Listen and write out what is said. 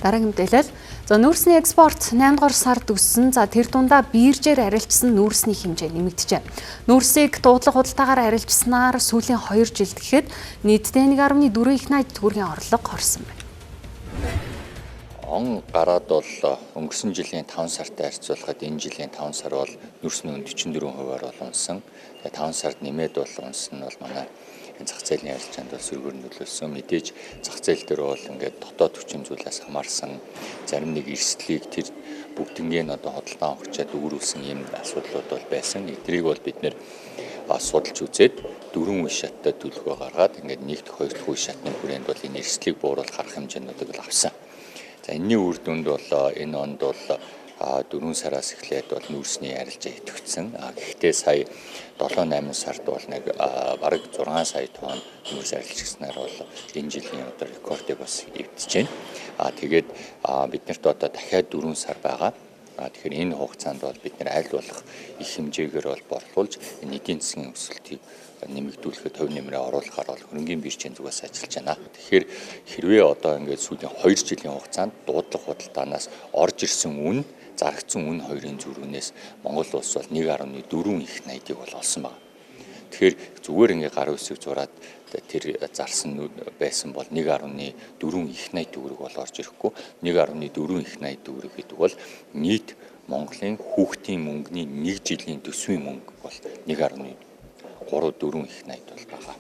Дараагийн мэдээлэл. За, нүүрсний экспорт 8 дугаар сард өссөн. За, тэр дундаа биржээр арилжсан нүүрсний хэмжээ нэмэгджээ. Нүүрсийг дуудлага худалдаагаар арилжсанаар сүүлийн 2 жилд гэхэд нийтдээ 1.4 их 80 төгрөгийн орлого орсон байна. Он гараад бол өнгөрсөн жилийн 5 сартай харьцуулахад энэ жилийн 5 сар бол нүүрсний үн 44%-аар бол унсан. Тэгээ 5 сард нэмээд бол унсан нь бол манай зах зээлийн арилжаанд бол сөргөөр нөлөөлсөн. Мэдээж зах зээл дээр бол ингээд дотоод хүчин зүйлээс хамаарсан зарим нэг эрсдлийг тэр бүгднийг нь одоо худалдан авахчаад үүрүүлсэн ийм асуудлууд бол байсан. Эдрийг бол бид нэр судалж үзээд дөрвөн үе шаттай төлөвлөгөө гаргаад, ингээд нэгд, хоёр дахь үе шатны хүрээнд бол энэ эрсдлийг бууруулах арга хэмжээнүүдийг бол авсан. За, энэний үр дүнд бол энэ онд бол 4 сараас эхлээд бол нүүрсний арилжаа идэвхжсэн. Гэхдээ сая 7 8 сард бол нэг бараг 6 сая тонн нүүрс арилжсанаар бол энэ жилийн одоо рекордыг бас эвдэж байна. Тэгээд бид нарт одоо дахиад 4 сар байгаа. Тэгэхээр энэ хугацаанд бол бид нар аль болох их хэмжээгээр бол борлуулж, энэ эдийн засгийн өсөлтийг нэмэгдүүлэхэд хувь нэмрээ оруулахаар бол хөрөнгийн биржийн зүгээс ажиллаж байна. Тэгэхээр хэрвээ одоо ингээд сүүлийн 2 жилийн хугацаанд дуудлага худалдаанаас орж ирсэн үн, зарагдсан үн хоёрын зөрүүнээс Монгол улс бол 1.4 их 80-ыг бол олсон байна. Тэгэхээр зүгээр ингээд гар үсэг зураад тэр зарсан байсан бол 1.4 их 80 төгрөг бол орж ирэхгүй. 1.4 их 80 төгрөг гэдэг бол нийт Монголын хүүхдийн мөнгөний нэг жилийн төсвийн мөнгө бол 1.34 их 80 бол байгаа.